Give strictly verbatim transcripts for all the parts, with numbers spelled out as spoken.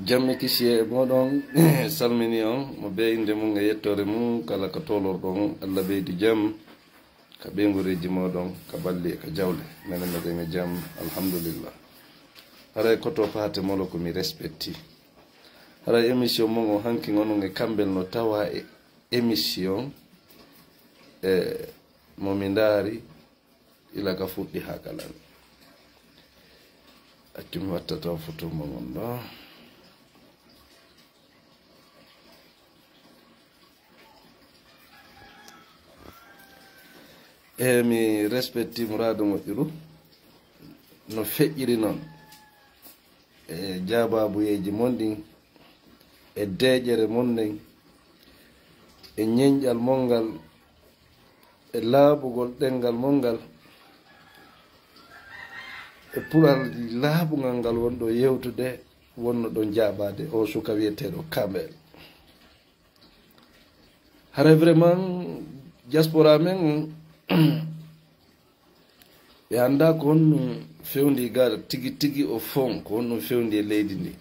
Jam e kisiyee e mooɗon, salmini on, mo bee innde mum e yettoore mum, kala ka toolorɗon, Allah ɓeydu jam, ka ɓeynguureeji mooɗon, ka balli e ka jawle. Menen meɗen e jam, alhamdulillah. Haray koto paate molo ko mi respecti. Haray émission mon o hanki onon e Kambel no tawa e émission, e mo mi ndaari, ila ka fuɗɗi haa ka lami. Accu mi watta taw foto mo ngon ɗo. E mi respecti muraadu moƴƴuru no feƴƴiri noon. E jaabaabuyeeji mon ɗin, e deeƴere mon nden, e ñeñƴal mon ngal, e laaɓugol ɗenngal mon ngal, e pulalji laaɓungal ngal wonɗo yewtude, wonno ɗon jaabaade o suka wiyeteeɗo Kambel. Haray vraiment, diaspora men on, ɓe anndaa ko honɗum fewndi ga tigi tigi o fon, ko honɗum fewndi e leydi ndi.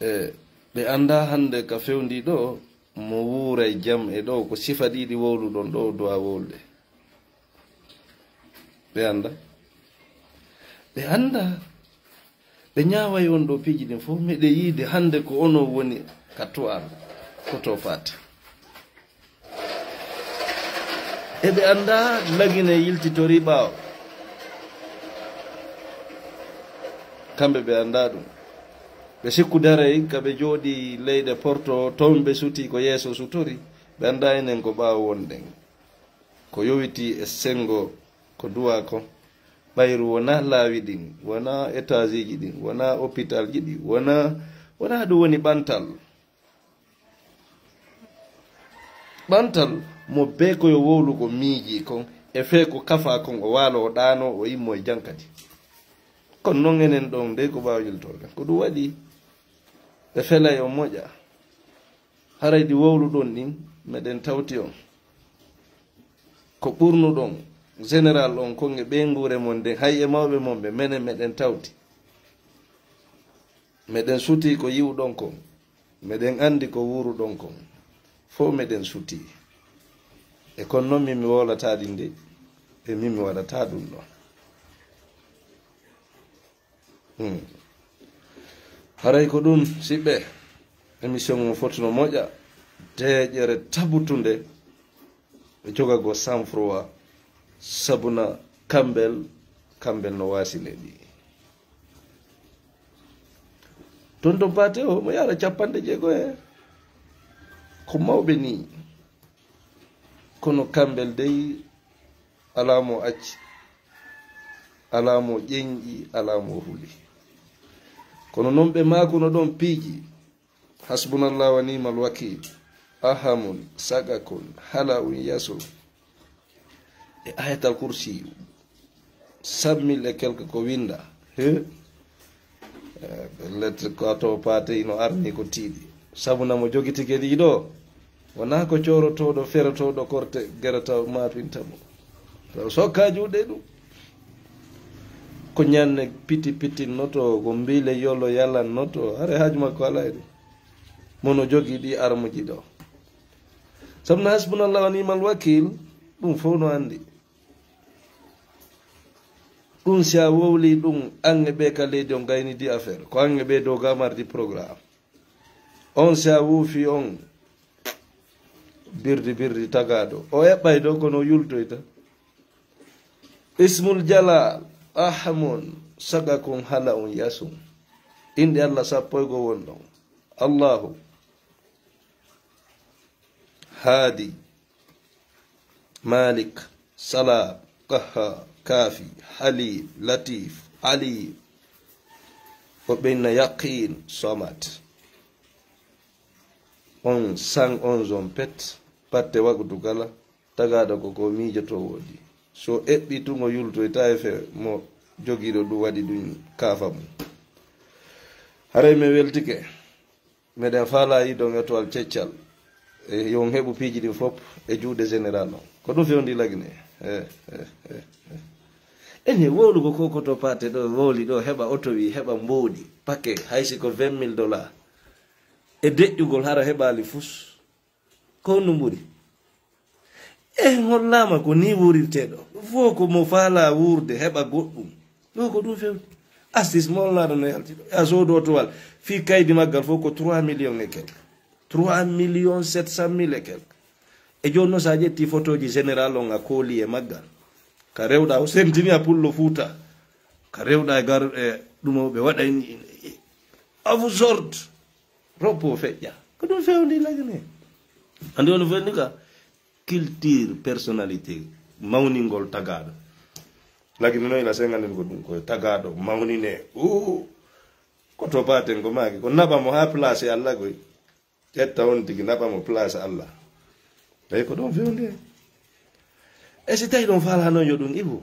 E, ɓe anndaa hannde ka fewndi ɗo, mo wuuray jam e ɗo, ko sifa ɗiɗi wowluɗon ɗo, o duwa wowlude. Ɓe anndaa. Ɓe anndaa. Ɓe ñaaway on ɗo piiji ɗin fof, miɗe yiide hannde ko onon woni ka tuwal, ko to paate. Eɓe anndaa Lagine yiltitorii ɓaawo. Kamɓe ɓe anndaa ɗum. Ɓe sikku daray ka ɓe jooɗii leyɗe Porto, toon ɓe sutii ko yeeso sutori. Ɓe anndaa enen ko ɓaawo wonɗen. Ko yowitii e senngo ko duwaa kon, ɓayru wonaa laawi ɗin, wonaa etaasiiji ɗin, wonaa opitaalji ɗin, wonaa, wonaa ɗum woni ɓantal. Ɓantal mo bee ko yo wowlu ko miijii kon, e fee ko kafaa kon, o waaloo, o ɗaanoo, o immoo e jam kadi. Kono non enen ɗon dey ko ɓaawo yiltoore kan. Ko ɗum waɗi ɓe felay o moƴa. Haray ɗi wowluɗon ɗin, meɗen tawti on. Ko ɓurnuɗon, général on kon e ɓeynguure mon nden, hay e mawɓe mon ɓe, menen meɗen tawti. Meɗen sutii ko yi'uɗon kon, meɗen anndi ko wuuruɗon kon. Fow meɗen sutii. E kon non min mi wowlataa ɗin de, e min mi waɗataa ɗum ɗon. Hmm. Haray ko ɗum, siɓɓe, émission o foti no moƴa, deeƴere tabutunde, e jogago sang-froid, sabuna Kambel, Kambel no waasine ɗi. Tonton Paate o, mo yaara capanɗe jeego he, ko mawɓe ni. Kono Kambel dey, alaa mo acci, alaa mo ƴeñƴi, alaa mo huli. Kono non ɓe maakuno ɗon piiji, hasbunallah wa ni'mal wakiil, ahamun, sagakun, hala'un, yasun. E Ayatal Kursiyu, sept mille et quelque ko winda. He? Eh, lettre ko to paate ino arni ko tiiɗi. Sabu namo jogitike ɗi ɗo. Wonaa ko coorotooɗo, ferotooɗo korte, gerata maapinta mo. Taw sokka juuɗe ɗum. Ko ñanne piti pitinnoto, ko mbiile yolo yalannoto, hare haaju makko alaa e ɗum. Mono jogii ɗi armuji ɗo. Sabu no hasbunallah wa ni'mal wakiil, ɗum fof no anndi. Ɗum si a wowli ɗum, an e ɓe ka leydi on gayni di affaire. Ko an e ɓe dow gamardi programme. On si a wuufi on, birdi birdi tagaaɗo. O eɓɓay ɗo kono o yultoyta. Ismul Jalal, Ahmun, Sagakun, Hala'un, Yasun. Inɗe Allah sappo e go won ɗon. Allahu. Haadi, Malik, Salaam, Qahhaar, Kaafi, Haliim, Latiif, Aliim, o ɓenna Yaqiin, Samad. On sang on zon pet, patte wakutu kala, tagaaɗo ko ko miijoto woodi. So eɓɓi tun o yultoyta e fe mo jogiiɗo ɗum waɗi ɗum kaafa mum. Haray mi weltike. Meɗen faalaa yiɗon étoile ceccal. E, yo on heɓu piiji ɗin fof e juuɗe général on. Ko ɗum fewndi Lagine. E, e, e, e. Ene wowlugo ko koto paate ɗo wowli ɗo, heɓa oto wi, heɓa mboɗi, pake, hay si ko vingt mille dollars. E deƴƴugol hara heɓali fus. Ko honɗum ɓuri? En hollaama ko ni wurirtee ɗo. Fof ko mo faala wuurde heɓa goɗɗum. Ɗo ko ɗum fewti. Astuce molnaaɗo no yalti ɗo. A soodo otowal. Fii kaydi maggal fof ko trois millions et quelques. Trois millions sept cent mille et quelques. E jooni noon, so a ƴetti fotooji général on, a kooli e maggal. Ka rewɗa o sentini a pullo Fuuta. Ka rewɗa e gar-, e ɗum o ɓe waɗa en, en, en, afu sort. Roppo feƴƴa. Ko ɗum fewndi lagine. Andi woni fewndi ka? Culture, personnalité, mawningol tagaaɗo. Lagine noon ila sen anndin ko ɗum, ko tagaaɗo mawnine. Uu, ko to paten ko maaki, ko naɓa mo haa place Allah koy. Ƴetta on tigi naɓa mo place Allah. Tawi ko ɗon fewndi en. E si tawi ɗon faala noon yo ɗum iwu.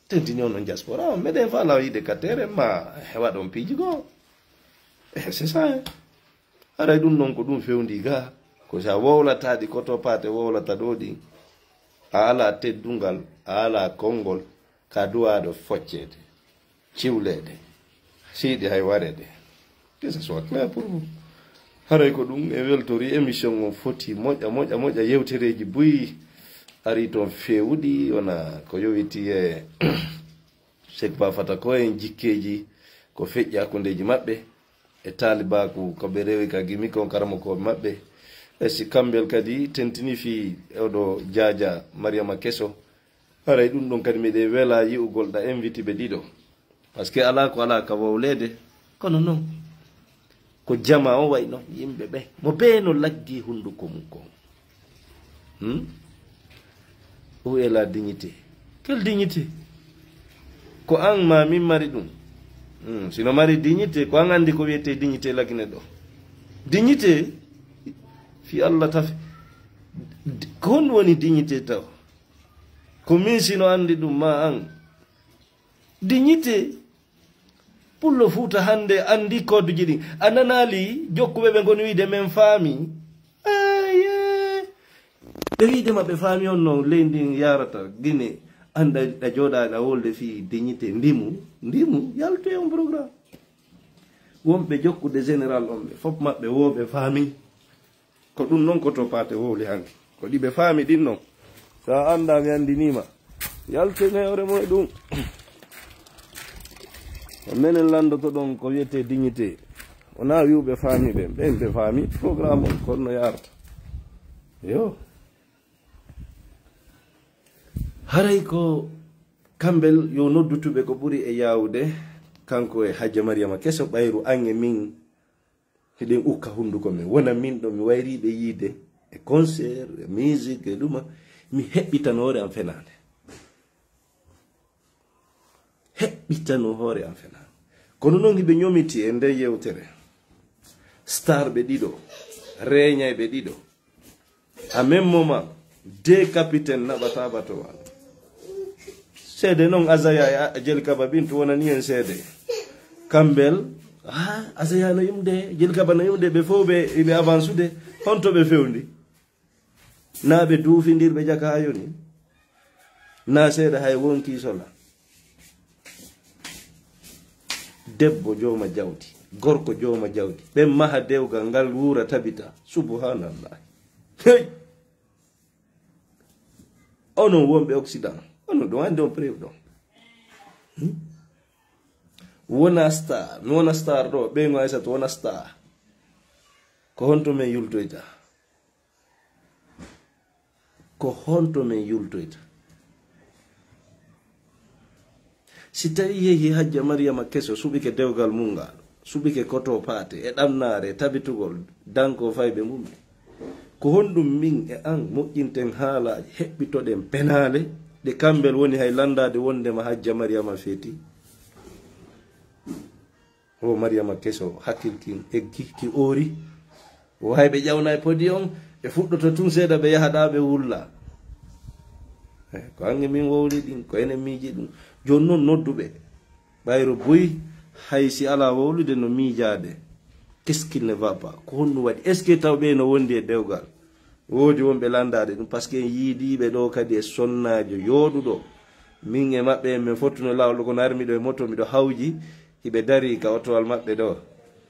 Tentini on on diaspora, on meɗen faala yiide ka tere ma hewa ɗon piiji goo. E c'est ça, hein. Haray ɗum noon ko ɗum fewndi ga. Ko sa wowlataɗi ko to paate wowlata ɗo ɗi. A ala teddungal, a ala konngol, ka duwaɗo focceede, ciwleede, siidi hay wareede. Que ce soit clair pour vous. Haray ko ɗum e weltori émission on foti moƴƴa, moƴƴa, moƴƴa, yewtereeji buy ari toon feewuɗi, wona ko yowiti e Sek Ba Fata ko en jikkeeji ko feƴƴi hakkundeeji maɓɓe e taalibaaku ko ɓe rewi ka gimi kon karamokooɓe maɓɓe. E si kamɓel kadi tentini fii oɗo jaaja Mariama Keso, haray ɗum ɗon kadi miɗen wela yi'ugol ɗa invité ɓe ɗiɗo. Parce que alaa ko alaa ka wowleede, kono noon ko jama o wayno yimɓe ɓe. Mo bee no laggi hunnduko mum kon. Hmm? Où est la dignité? Quelle dignité? Ko an ma min mari ɗum. Hmm. Sino mari dignité, ko an anndi ko wiyetee dignité lagine ɗo. Dignité, fii Allah tafi. D-, ko honɗum woni dignité taw? Ko min sino anndi ɗum ma an. Dignité, Pullo Fuuta hannde anndi koduji ɗin. A nanaali jokkuɓe ɓe ngoni wiide men faami. Aye. Ɓe wiide ma ɓe faami on no leydi ndin yarata Gine. Annda ɗa jooɗaa ɗa wolde fii dignité ndimu. Ndimu, yaltu e on programme. Wonɓe jokkude général on ɓe fof maɓɓe wo ɓe faami. Ko ɗum noon ko to paate wowli hanki. Ko ɗi ɓe faami ɗin noon. So a anndaa mi anndinii ma. Yaltene hoore mo e ɗum. Ko menen lanndoto ɗon ko wiyetee dignité. Wonaa wi'uɓe faami ɓen. Ɓen ɓe faami programme on kono no yaarta. Yo. Haray ko kamɓel yo noddutuɓe ko ɓuri e yaawude. Kanko e Hajja Mariama Keso ɓayru an e min. Hiɗen ukka hunnduko men. Wona min ɗo mi wayri ɓe yiide e concert, e musique, e ɗuma. Mi heɓɓitano hoore am fenaande. Heɓɓitano hoore am fenaande. Kono noon hiɓe ñomiti e nden yewtere. Star ɓe ɗiɗo, reeñay ɓe ɗiɗo. En même moment, deux capitaines naɓata batowal. Seede noon Azaya e a-, Jelkaba ɓin to wonani en seede. Kamɓel, ah, Azaya no yumde, Jelkaba no yumde, ɓe fof ɓe, ɓe avancude. Honto ɓe fewndi? Naa ɓe duufindirɓe jaka haa yoni? Naa seeɗa hay wonki sola? Debbo jooma jawdi, gorko jooma jawdi. Ɓen maha dewgal ngal wuura tabita. Subhanallah. Hey! Onon wonɓe Occident, onon ɗon anndi on preuve ɗon. Hmm? Wona star, mi wona star ɗo, ɓeyngo Aysata wona star. Ko honto men yultoyta? Ko honto men yultoyta? Si tawi yehi Hajja Mariyama Keso suɓike dewgal mum ngal, suɓike koto paate e ɗamnaare e tabitugol danko fayɓe mum ɓe, ko honɗum min e an moƴƴinten haalaaji, heɓɓitoɗen penaale ɗe kamɓel woni hay lanndaade wondema Hajja Mariyama feeti? O Mariyama Keso, hakkil kin eggi, ki oori. O hay ɓe ƴawna e podium, ɓe fuɗɗoto tun seeɗa ɓe yaha ɗa ɓe wulla. Eh, ko ange min wowli ɗin, ko enen miiji ɗum. Jooni noon nodduɓe. Ɓayro buy, hay si alaa wowlude no miijaade. Qu'est-ce qui ne va pas? Ko honɗum waɗi? Est-ce que taw ɓe no wondi e dewgal? Woodi wonɓe lanndaade ɗum, parce que en yiidiiɓe ɗo kadi e sonnaajo yooɗuɗo. Min e maɓɓe, en min fottuno laawol ɗo, kono ari miɗo e moto, miɗo hawji, hiɓe dari ka otowal maɓɓe ɗo.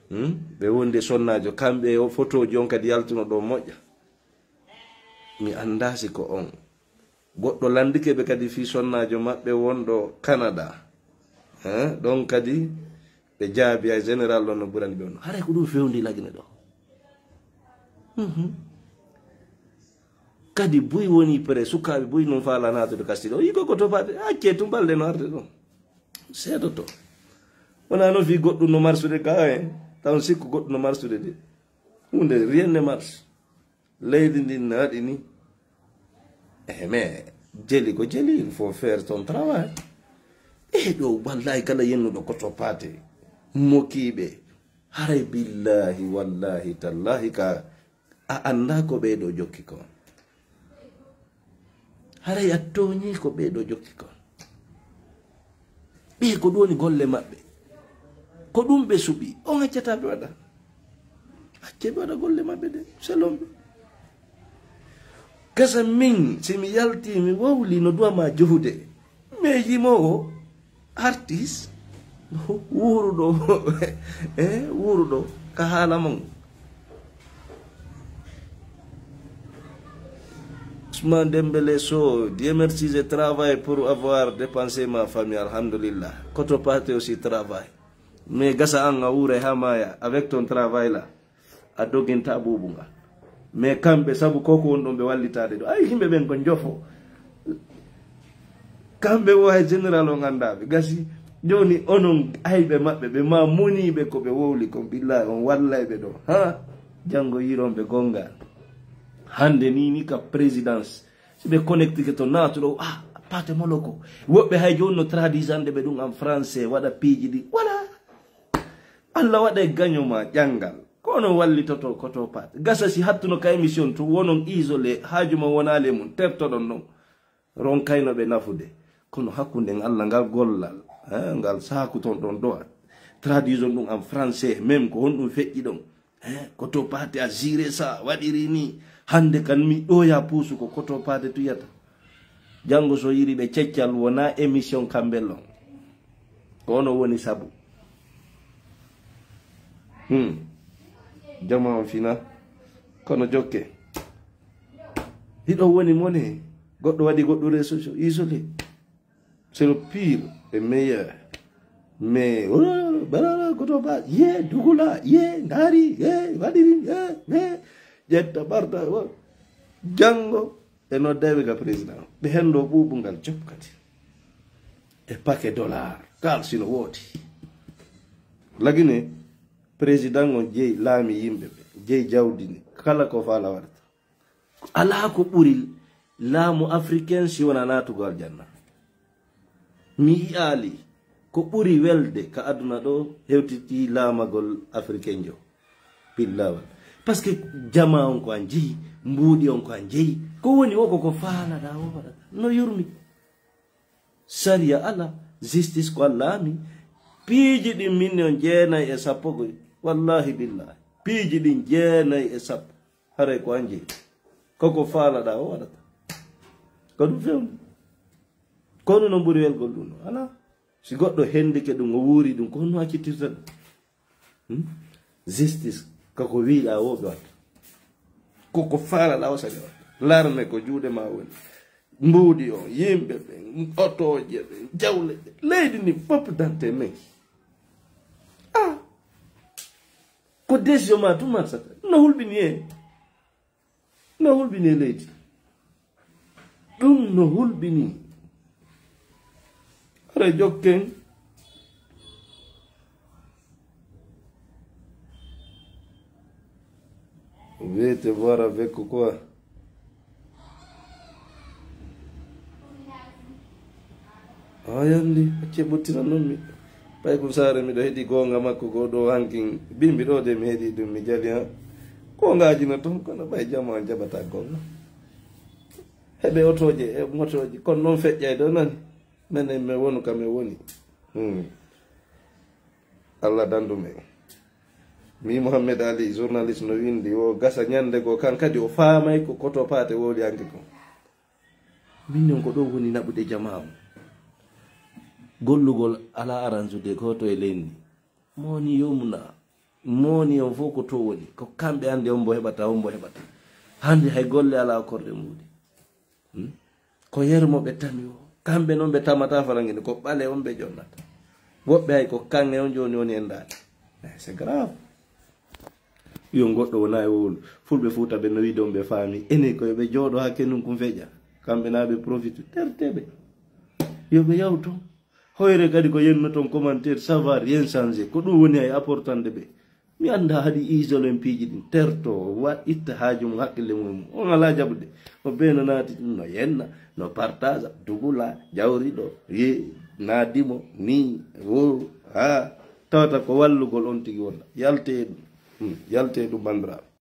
Hmm? Ɓe wondi e sonnaajo, kamɓe o fotooji on kadi yaltuno ɗo moƴƴa. Mi anndaa si ko on. Goɗɗo lanndike ɓe kadi fii sonnaajo maɓɓe wonɗo Canada. Eh, ɗon kadi ɓe jaabi, ay général ɗon no ɓurani ɓe on. Haray ko ɗum fewndi Lagine ɗo. Mhm. Kadi buy woni prêt, sukaaɓe buy non faala naatude Castille. O yii ko to paate, accee tun balɗe no arde ɗon. Seedoto. Wonaa non fii goɗɗum no marsude gaa en, taw on sikku goɗɗum no marsude de. Huunde, rien ne marche. Leydi ndin no waɗi ni. Eh, mais jeli ko jeli, il faut faire ton travail. Eh, ɗo wallahi kala yennuɗo ko to paate. Mokiiɓe. Haray billahi, wallahi, tallahi ka a anndaa ko ɓee ɗo jokki kon. Haray a tooñii ko ɓee ɗo jokki kon. Ɓee ko ɗum woni golle maɓɓe. Ko ɗum ɓe suɓi. On accata ɓe waɗa. Accee ɓe waɗa golle maɓɓe de. Selon ɓe. Gasa min, si mi yalti, mi wowli no duwa ma juhude. Mais yimoowo, artiste, wuuruɗo, eh, wuuruɗo, ka haala mon. Ousmane Dembélé Sow, Dieu merci, je travaille pour avoir dépensé ma famille, alhamdulillah. Koto Paate aussi travaille. Mais gasa an a wuuray haa maaya, avec ton travail là, a doginta buubu ngal. Mais kamɓe, sabu ko ko won ɗon ɓe wallitaade ɗo. Ay, yimɓe ɓen ko njofo. Kamɓe wo hay général on anndaa ɓe. Gasi, jooni onon ayɓe maɓɓe, ɓe ma moniiɓe ko ɓe wowli kon, billahi on wallay ɓe ɗo. Ha? Janngo yiiron ɓe gonga. Hannde ni, ni ka présidence. Si ɓe connectike to naatuɗo, ah, Paate Moloko. Woɓɓe hay jooni no traduisande ɓe ɗum en français, waɗa piiji ɗi. Voilà. Allah waɗay gaño ma ƴanngal. Ko no wallitoto Koto Paate. Gasa si hattuno ka émission to wonon isolé, haaju ma wonaali e mum, tertoɗon ɗon. Ronkayno ɓe nafude. Kono hakkunden Allah ngal gollal, eh, ngal saaku ton ɗon do'a. Traduison ɗum en français, même ko honɗum feƴƴi ɗon. Eh, Koto Paate a géré ça, waɗiri ni. Hannde kan mi ɗoya puusu ko Koto Paate tuyata. Janngo so yiri ɓe ceccal wona émission kamɓe lon. Ko ono woni sabu. Hmm. Jama on fina. Kono jokke. Hiɗo woni mone. Goɗɗo waɗi goɗɗo réseau sociaux. Isolé. C'est le pire et meilleur. Mais, oh, balala, Koto Paate, ye, dugula, ye, ndaari, ye, waɗiri, ye, ye, ƴetta, ɓarta, wa-, janngo, ɓe nodday ɓe ga président. Ɓe henndo ɓuuɓu ngal jop kadi. E paquet dollar, kaalis no woodi. Lagine, président on jeyi laami yimɓe ɓe, jeyi jawdi ndi, kala ko faala waɗata. Alaa ko ɓuri laamu africain si wonaa naatugol aljanna. Mi yi'aali ko ɓuri welde ka aduna ɗo hewtiti laamagol africain jo. Billawal. Parce que jama on ko an jeyi, mbuuɗi on ko an jeyi. Ko woni wo ko ko faalaɗaa wo waɗata. No yurmi. Sariya ala, justice ko Allah ami. Piiji ɗin min on jeenay e sappo goy. Wallahi billahi. Piiji ɗin jeenay e sappo. Haray ko an jeyi. Koko faalaɗaa o waɗata. Ko ɗum fewni. Kono no ɓuri welgol ɗum no. Ala. Si goɗɗo hendike ɗum, o wuuri ɗum, ko honno accittirta ɗum? Hmm? Justice, kako wiiɗaa wo ɓe watta. Koko faalaɗaa o sani watta. Larme ko juuɗe ma woni. Mbuuɗi on, yimɓe ɓen, otooje ɓen, jawle ɗen. Leydi ndi fof dante men. Ah! Ko décision ma tun marsata. No hulɓini e. No hulɓini e leydi. Ɗum no hulɓini. Hara jokken. Vete voir avec quoi? Haa yandi, accee ɓottinan non mi. Ɓay kun saare miɗo heɗi goonga makko goo ɗoo hankin. Bimbi ɗoo de mi heɗi ɗum mi jali ha. Goongaaji no toon, kono ɓay jama on jaɓata goonga. Heɓe otooje, e motooji, kono noon feƴƴay ɗoo nani. Menen mi wonu ka mi woni. Hmm. Allah dandu men. Mi Mohammed Ali, journaliste no windi, o gasa ñande goo kan kadi o faamay ko koto paate wowli hanki kon. Min non ko ɗoo woni naɓude jamaa on. Gollugol alaa aransude gooto e leydi. Moni yomna. Moni on fof ko to woni. Ko kamɓe anndi on mbo heɓata, on mbo heɓata. Hannde hay golle alaa korɗe mbuuɗi. Hmm? Ko yermo ɓe tami o. Kamɓe noon ɓe tamata farange nde, ko ɓale on ɓe jonnata. Woɓɓe hay ko kaŋŋe on jooni woni en daali. Eh, c'est grave. Yo goɗɗo wona e wowlu. Fulɓe Fuuta ɓe no wiide on ɓe faami. Ene ko yo ɓe jooɗo haa kenum kum feƴa. Kamɓe na ɓe profite. Terte ɓe. Yo ɓe yaw toon. Hoyre kadi ko yenno toon commentaire, ça va rien changer. Ko ɗum woni hay apportande ɓe. Mi annda haɗi isolen piiji ɗin. Terto, wa itta haaju mum, hakkille mum. On alaa jaɓude. Mo beeno naati ɗum no yenna, no partage, dubula, jawriɗo, ye, naadimo, ni, wo, ha. Tawata ko wallugol on tigi wonda. Yalte e ɗum. Hmm, yalte e ɗum, banndiraaɓe.